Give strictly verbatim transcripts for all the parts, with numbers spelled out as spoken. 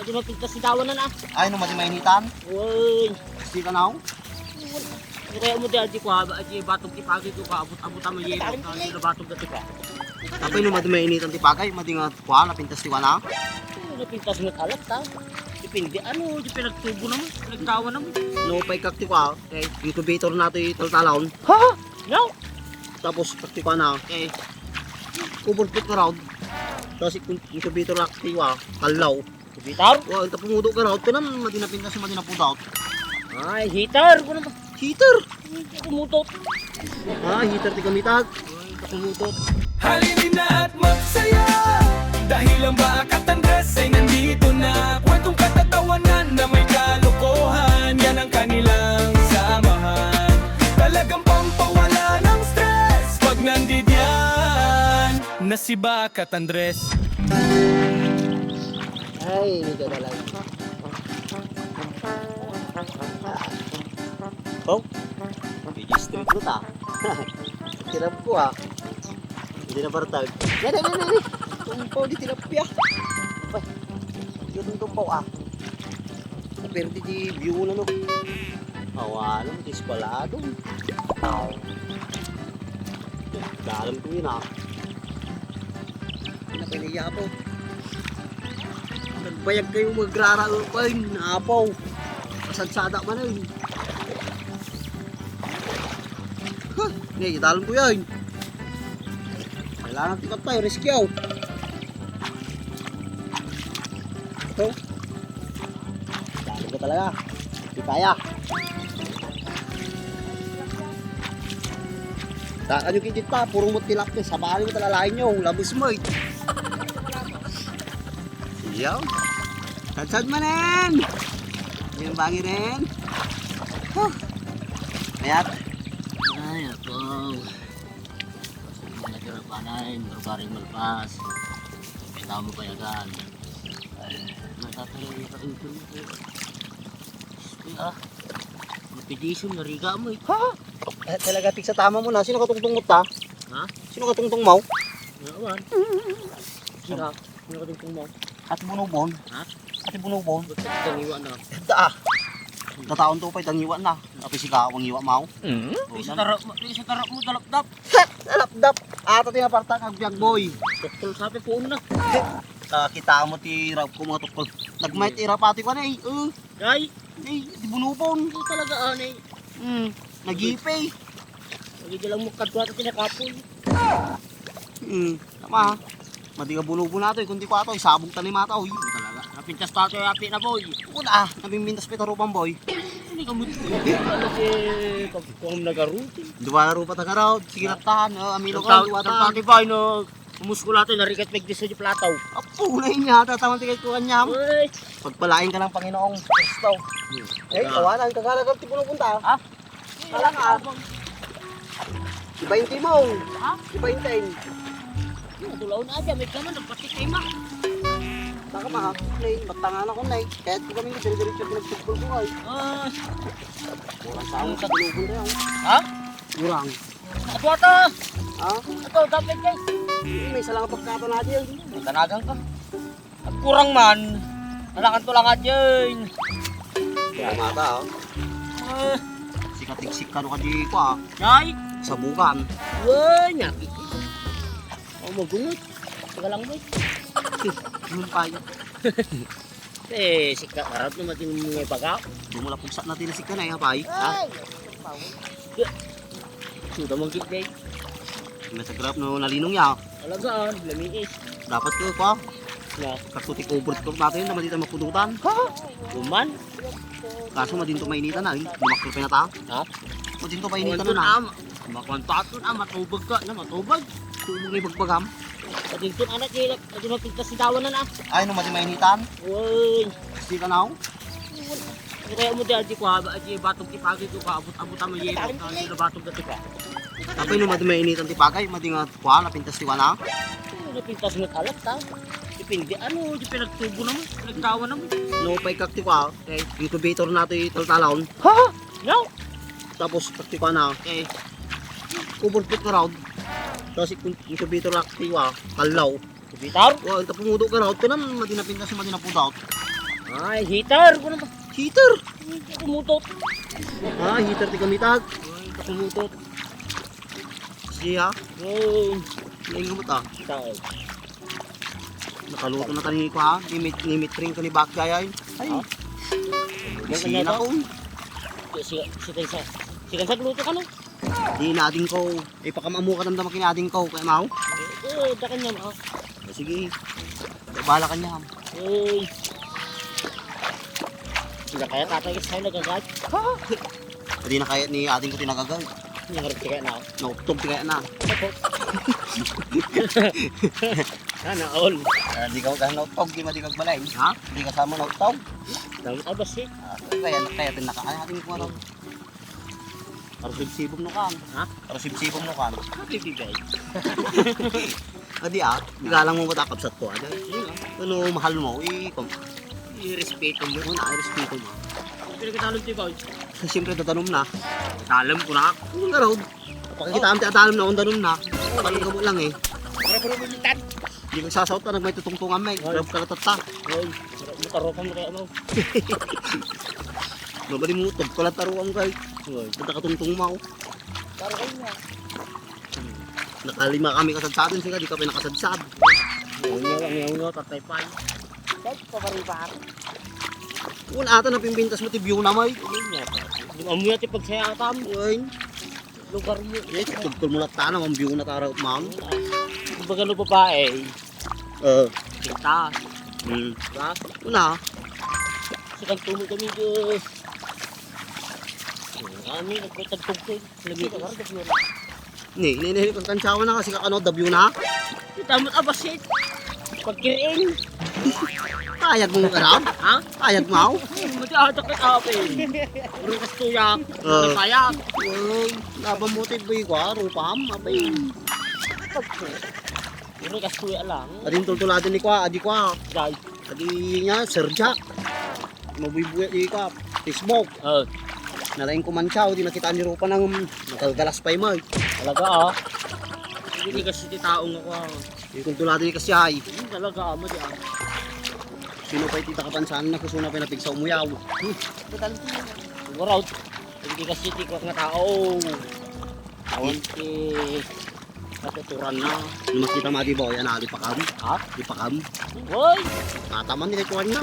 Di mapintas ti dawanan, ah. Ay, no, madi mainitan? Uy. Di ka naw? Ano kaya mo di, di ko, ah, di batog ti pagi ko, ah, abot-abot ang mayero. Talent ko na eh. Batog dati ka. Tapay no, madi mainitan ti pagay, madi nga, kuha, napintas ti kuha na? Ano, napintas mo talat, ha? Depende, ano, di pinagtubo na mo, pinagdawa na mo. No, paikak ti kuha, okay. Incubator na ti taltalon. Ha? No? Tapos, takti pa na. Okay. Cover put na raw. Tapos, incubator na ti kuha, kalaw. Bitar? Wa, ita pumudo ka raw. Kanam, madi napintas, madi napudot. Ay, heater. Ano ba? Heater? Hindi pumutot. Ah, heater ti kamitag. Ay, ita pumutot. Halina na at magsaya. Dahil ang Bakat Andres ay nandito na. Kwentong katatawanan na may kalokohan. Yan ang kanilang samahan. Talagang pampawala ng stress. Pag nandidiyan na si Bakat Andres. Ay, hindi ka talaga. Oh, P G Street mo ta. Tirap ko, ah. Hindi na bartag. Yan, yan, yan, yan. Tumpaw di tilapia. Ay, yun ang tumpaw, ah. Pero di, di view na, no? Awa, ano, diskwalado. Dalam ko yun, ah. Pinapinaya po. Nagbayag kayo magrara, eh, pa yun, apaw. Masadsada man, eh. Huh, ngayon, dalam ko yan. Kailangan tikap tayo, rescue. Ito. Dami ko talaga. Di kaya. Saan nyo kikita? Puro mo tilapia. Sabali mo talalain nyo. Labos mo eh. Siyaw. Sadsad manen. Yung bangi rin. Huh. Mayat. Ay, ako. Kasi mga tirapanay, marugaring malpas. Kailangan mo payagan. Ay, matatalo yung kaintin mo. Uy, ah. Mapidisyon, nariga mo eh. Ha? Eh, talaga, tigsa tama mo na. Sino katungtong mo ta? Ha? Sino katungtong mo? Wala man. Sino? Sino katungtong mo? Ati Bunubon? Ha? Ati Bunubon? Ba't tangiwa na? Da, ah. Nataon to pa, tangiwa na. Api siga, wangiwa mo. Mm. Isa tarap mo, isa tarap mo, dalapdap. Dalapdap. Ato ti napartak, agbiag boy. Tukol sa api, puon na. Ah, kita mo ti rap ko, mga tukol. Nagmait irap ati ko na eh. Uh. Ay. Ay, di Bunubon. Ito talaga, ah, na eh. Hmm. Nagipay. Lagi lang mo kadwa ito tinakapoy. Hmm. Tama. Madi nga Bunubon nato, eh. Kundi ko ato, isabog ta ni mata, oy. Talaga. Napintas pa ito, api na, boy. Kun, ah, nabimbintas pa ito rupang, boy. Hindi ka mo. Ano si pagkuhang nagaruti? Duwa na rupa ta garaw. Sige, laptahan. Oh, amilo ka, duwa ta. Ang tati ba, no? Umuskulate, narigat, may diso di plataw. Apo, na inya, tataman ti kay kuwan niya. Uy. Pagpalain ka ng Panginoong Kristo. Eh, kawanan, kagalagan ti Bunubon ta. Ha? Kala ka. Iba yung timong. Ha? Iba yung time. Yung tulaw na dyan, may kaman, nagpatik kay ma. Baka mahapit na yun, batangan ako na eh. Kahit ko kami, dire-diretso pinagtutbol ko ay. Ah. Kurang sa ako, sa Bunubon na yun. Ha? Kurang. Ato, ato! Ha? Ato, dapat, guys. May isa lang ang pagkata na dyan. May tanagan ka. Agkurang man. Alakan to lang nga dyan. Kaya mata, oh. Ah. Sikatig-sik ka, no, kadi ko, ah. Ay! Sabukan. Uy, nyakit. Oh, magunot. Taga lang mo. Sis, yung payo. Eh, sika, karap naman din mga ibaga. Di mo lapugsa na tinasik ka na, eh, apay. Ha? Ay, suda mong gigday. May sa grab no nalinong ya. Alagaan, lamiis. Dapat ko pa. Na. Kasutik overstock natin na madi ta mapudutan. Ha? Uman? Kaso madinto mainitan na, eh. Lumaklo pa na ta. Ha? Madinto mainitan na. Makuan pa ato na, matubag ka na, matubag. Tubag na ibagbagam. Madinto anak, di, di mapigtas si dawanan, ah. Ay, no, madi mainitan? Uy. Di ka na, oh. Kaya mo di, di ko, ah, di batog ti pagi ko, abot-abot ang mayero. Ano na batog dati ka? Tapay no, madi mainitan ti pagay, madi nga, kuha, napintas ti wana. Ano napintas mo talat, ha? Depende, ano, di pinagtubo naman, pinagdawa naman. No, paikak ti kuha, okay. Incubator na ti taltalon. Ha? No? Tapos, takti pa na. Okay. Cover put na raw. Tapos, incubator na ti kuha, kalaw. Bitar? Wa, ita pumudo ka raw. Kanam, madi napintas, madi napudot. Ay, heater! Kuno ba? Heater! Ay, kumutot. Ah, heater ti gamitak. Ay, kumutot. Siya? Oo. Ngayon nga mata. Tao. Nakaluto na tayo ni Kwa, ni Mit-, ni Mitring ka ni Bakya yan. Ay. Ha? Yan Isina kanya ko. Sikan sa, sikan sa luto ka, no? Di na ading ko. Ipakamamu ka damdama kini ading ko, kaya mau? Oo, da kanya, ah. Ah, sige. Bala kanya. Uy. Sila kaya tatay, kasi nagagat. Hindi na kaya ni ading ko tinagagat. Yung harap kaya na. Nautog kaya na. Sana all. Ah, di ka ka nautog, di ma di ka balay. Ha? Di ka sama nautog. Dami ka ba, si? Ah, kaya, kaya tinaka-, ay, ading ko ano. Karusibsibong no kan. Ha? Karusibsibong no kan. Happy birthday. Adi ah, igalang mo mata kabsat ko, adi. Yun, ah. Ano, mahal mo, i-, kom-, Irespeto mo. Ano, irespeto mo. Pero katalon ti boy. Siyempre, tatanong na. Talon ko na. Ano nga raw? Pakikita ang tatanong na kung tanong na. Paano ka mo lang eh. Pero, pero, militan. Di ka sasaot ka, nagmay tutungtungan, may. Ay. Grab ka na tatta. Ay, mataropan mo kaya mo. Mabali mo, tag pala taruan, guys. Ay. Tagka katungtong mo. Taruan niya. Nakalima kami kasadsadan, sika, di ka pa nakasadsad. Ang yaw, ang yaw, tatay pa. Kahit pa baribar. Wala ata na pimbintas mo, ti view na, may. Hindi niya pa. Di mo amuya ti pagsayatan. Ay. Lugar mo. Eh, tugtol mo lang tanang, ang view na tara, ma'am. Kumbaga, no, babae. Oo. Kita. Hmm. Diba? Una. Sa kanto mo kami, Diyos. Kami, nagkatagtog ko. Lagi ka, Diyos. Ni, ni, ni, kung kantsawan na kasi kakano, W na? Kita mo, abasit. Pagkiriin. Kayag mo, Ram? Ha? Kayag mo? Mati atak ka, ape. Puro kastuyak. Ah. Ano kayag? Uy, laban mo, ti, boy, kwa, rupam, ape. Puro kastuyak lang. Ading tultulado ni kwa, adi kwa. Guys. Adi niya, Sir Jack. Mabuybuya di ka, Facebook. Oh. Nalaing kumansiaw, di nakita ni Rupa nang nagalgalas pay mo. Talaga, ah. Hindi kasi ti tao nga ko, ah. Yung kuntulado ni kasi ay. Hmm, talaga, amo di, ah. Sino pa iti takapansan na kusuna pa napigsa umuyaw? Hmm. Total. Siguro, hindi kasi ti ko nga tao. Awan ti Katuturan na. Ano makita mo, di ba? Yan, ah, di pakam. Ha? Di pakam. Woy! Tataman nila kuwan na.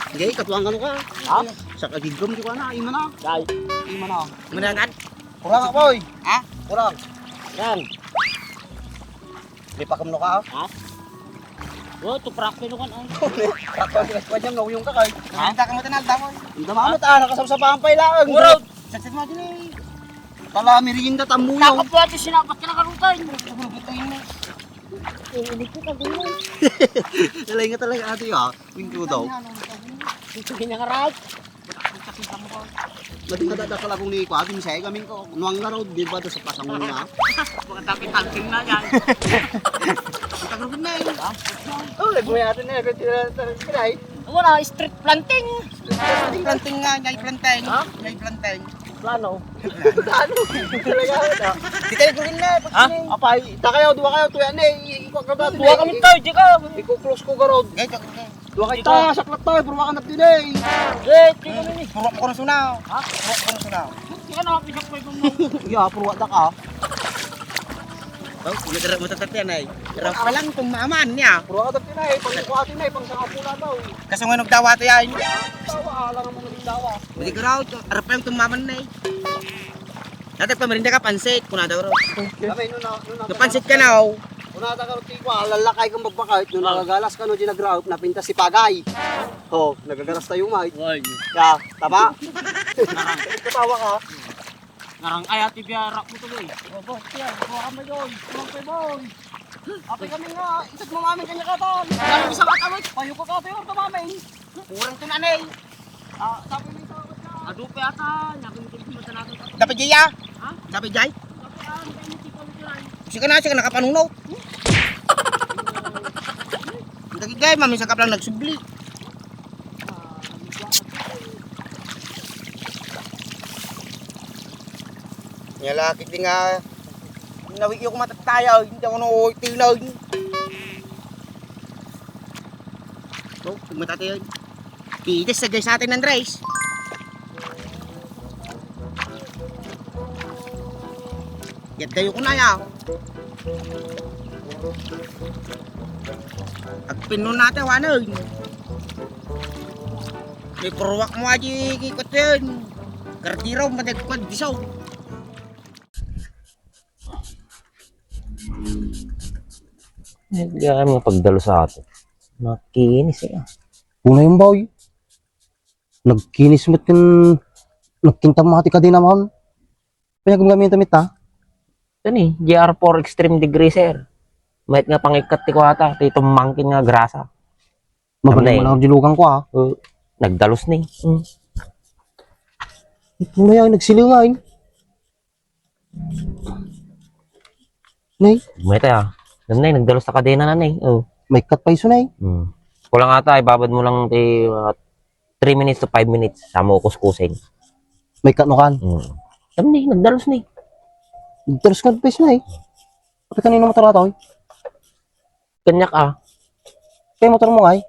Hindi, katuwang ano ka? Ha? Sa kagigam, di ko na. Ima na. Dai. Ima na. Managan? Kurang, boy. Ha? Kurang. Kurang. Di pakam no ka, ha? Ha? Oh, to prak pino kan ay. Prak pino kan, nauyong ka kay. Ha? Ang damo, ah, nakasabsabahan pa ilaang. Kurang. Sakit mo din eh. Tala, merienda, tamuyong. Takot po ati sinapat ka na karutan. Nalay nga talaga ati, ha? Wingko daw. Ito ginangarap. Mati nga dadakal akong ni Iko, ati, misaya kami ko, nuang nga raw, di ba, sa pasang nga? Mga dapit hunting na yan. Ang tagal na eh. Oh, nagmay atin na, nagmay atin na, nagmay. Wala, street planting. Street planting nga, nyay planting. Ha? Nyay planting. Plano. Plano. Talaga, ano? Di kayo gawin na, pag Ha? sini- Apay, ta kayo, duwa kayo, tuya na, i-, i-, Duwa kami tayo, di ka. Iko-close ko, garod. Gay, gay, gay. Duwa kayo, ta, saklat tayo, puro ka nagdinay. Eh, tingnan mo ni. Puro ko na suna. Ha? Puro ko na suna. Di ka nakapisok pa yung Ya, puro ka ka. Oh, nagara mo tatatyan ay. Pero palang tumaman niya. Puro ka tayo na eh, pang kuwati na eh, pang sanga pula daw. Kaso nga nagdawa to yan. Dawa, alam mo nagdawa. Hindi ko raw, arap lang tumaman na eh. Dati pa merinda ka pansit, kuna daw raw. Kami, nuna, nuna, Napansit ka na, oh. Kuna daw raw, tikwa, lalakay kang magbakay, nung Ah. nagagalas ka, no, di nagraup, napintas si Pagay. Oh, nagagalas tayo, Mike. Why? Ya, tama? Katawa ka. Ngarang ay, ati biya, rak mo to, boy. Oh, boss, yan. Kuha ka, boy. Kuha ka, boy. Ape kami nga, isat mo mamin kanya katan. Ano isang katamit? Payo ko ka, pero tamamin. Kurang to, nanay. Ah, sabi ni sa Adu pa ata, nakin ko yung mata natin. Dapat jay, ah? Ha? Dapat jay? Dapat, ah, hindi mo tipo nito lang. Sige na, sige, nakapanunot. Ang dagigay, mamin sa kaplang nagsubli. Nya lakit di nga, nawi yung matatayaw, hindi ako no, tinag. Oh, tumatatayaw. Pides sa guys natin, Andres. Yadda yung kunay, ah. Agpinno natin, wano. May kurwak mo aja kikot yun. Kardiraw, madagpag disaw. Eh, di ay mga pagdalo sa atin. Nakinis eh. Una yung bawi. Nagkinis met ken nagkinta mati ka din naman. Panyagam kami ito, mita? Ito ni, G R four Extreme Degreaser. Mayat nga pangikkat ti kuwata, ti tumangkin nga grasa. Mabalin Amnay. Mo lang ang dilugan ko, ah. Uh, nagdalus ni. Mm. Ito na yan, nagsilingain. Nay, May tayo. Nanay, nagdalus sa kadena na, nay. Oh. May cut pa iso, nay. Hmm. Kulang ata, ibabad mo lang ti mga three minutes to five minutes. Sa mo kuskusing. May cut no kan. Hmm. Yan ni, nagdalus ni. Nagdalus ka pa iso, nay. Pati kanino motor ato, eh? Kanyak ah. Kaya motor mo, ay?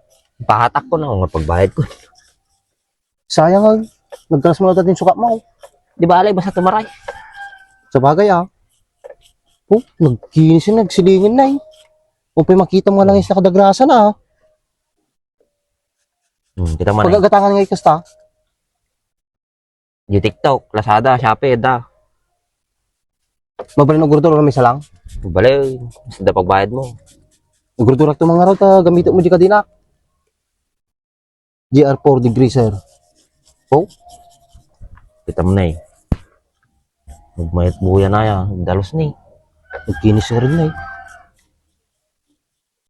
Pahatak ko na, kung pagbayad ko. Sayang, ay. Nagkalas mo na dati yung sukat mo. Di ba, alay, basta tumaray. Sa bagay, ah. Oh, nagkinis yun, nagsilingin na, eh. O, pa makita mo nga lang yung nakadagrasa na, ah. Hmm, kita mo na. Pagagatangan nga ikasta. Di TikTok, Lazada, Shopee, da. Mabalin og order, may salang? Bale, basta da pagbayad mo. Order to mga raw, ta, gamit mo di kadina. G R four Degreaser. Oh? Kita mo na eh. Nagmayat buya na ya, dalos ni. Nagkinis nga rin na eh.